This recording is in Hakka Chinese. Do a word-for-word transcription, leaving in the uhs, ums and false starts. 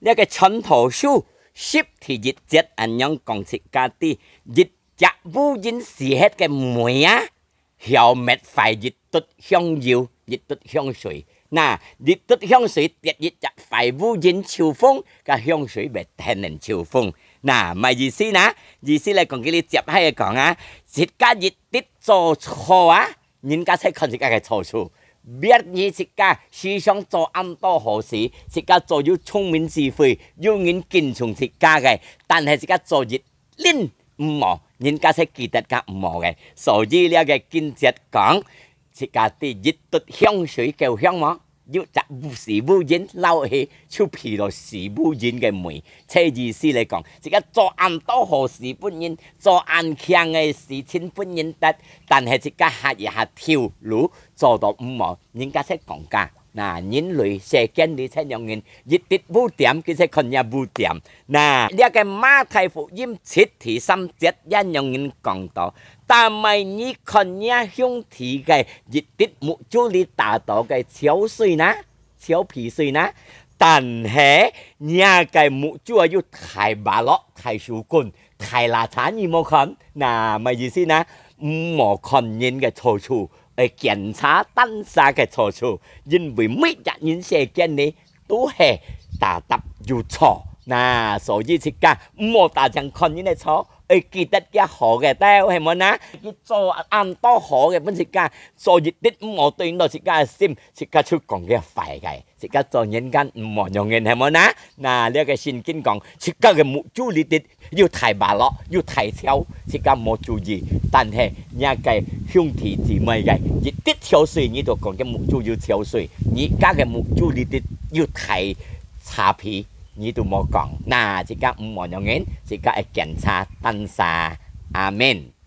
這个傳道書十第一節恁樣講自家知，一隻烏蠅死忒个尾啊，曉滅壞一滴香油，一滴香水。那，一滴香水跌一隻壞烏蠅抽風，該香水會跈等抽風。那，麼个意思呢？意思來講，佢哩接下來講啊，自家一滴做錯啊， 人家才看自家个錯處。別人自家時常做恁多好事，自家做有聰明智慧，有人敬重自家个，但係自家做一輪毋好，人家才記得个毋好个。所以這个經節講，自家知一滴香水夠香無？有隻烏死烏蠅撈起，就鼻到死烏蠅个味。這意思來講，自家做恁多好事分人，做恁慶个事情分人得，但係自家下一下頭路 做到毋好，人家才講个。那，人類世間裡這樣人，一滴污點，佢才看若污點。那，這个馬太福音七第三節也樣人講到，但係你看若兄弟个一滴目珠裡打到个臭水呢，臭鼻水呢，但係若个目珠啊有大把落、大手巾、大垃圾，你無看？那，麼个意思呢？毋好看人个錯處， 愛檢查單儕个錯處，因為每隻人世間裡都係打搭有錯。那，所以自家毋好單淨看人个錯，愛記得佢好个兜，係無呢？佢做恁多好个分自家，做一滴毋好對到自家个心，自家就講佢壞个。 自家做人間毋好樣人，係無呢？那，這个聖經講，自家个目珠裡底有大把落，有大臭，自家無注意。但係若个兄弟姊妹个，一滴臭水，你都講佢目珠有臭水，你家个目珠裡底有大沙鼻，你都無講。那，自家毋好樣人，自家愛檢查單儕。阿們。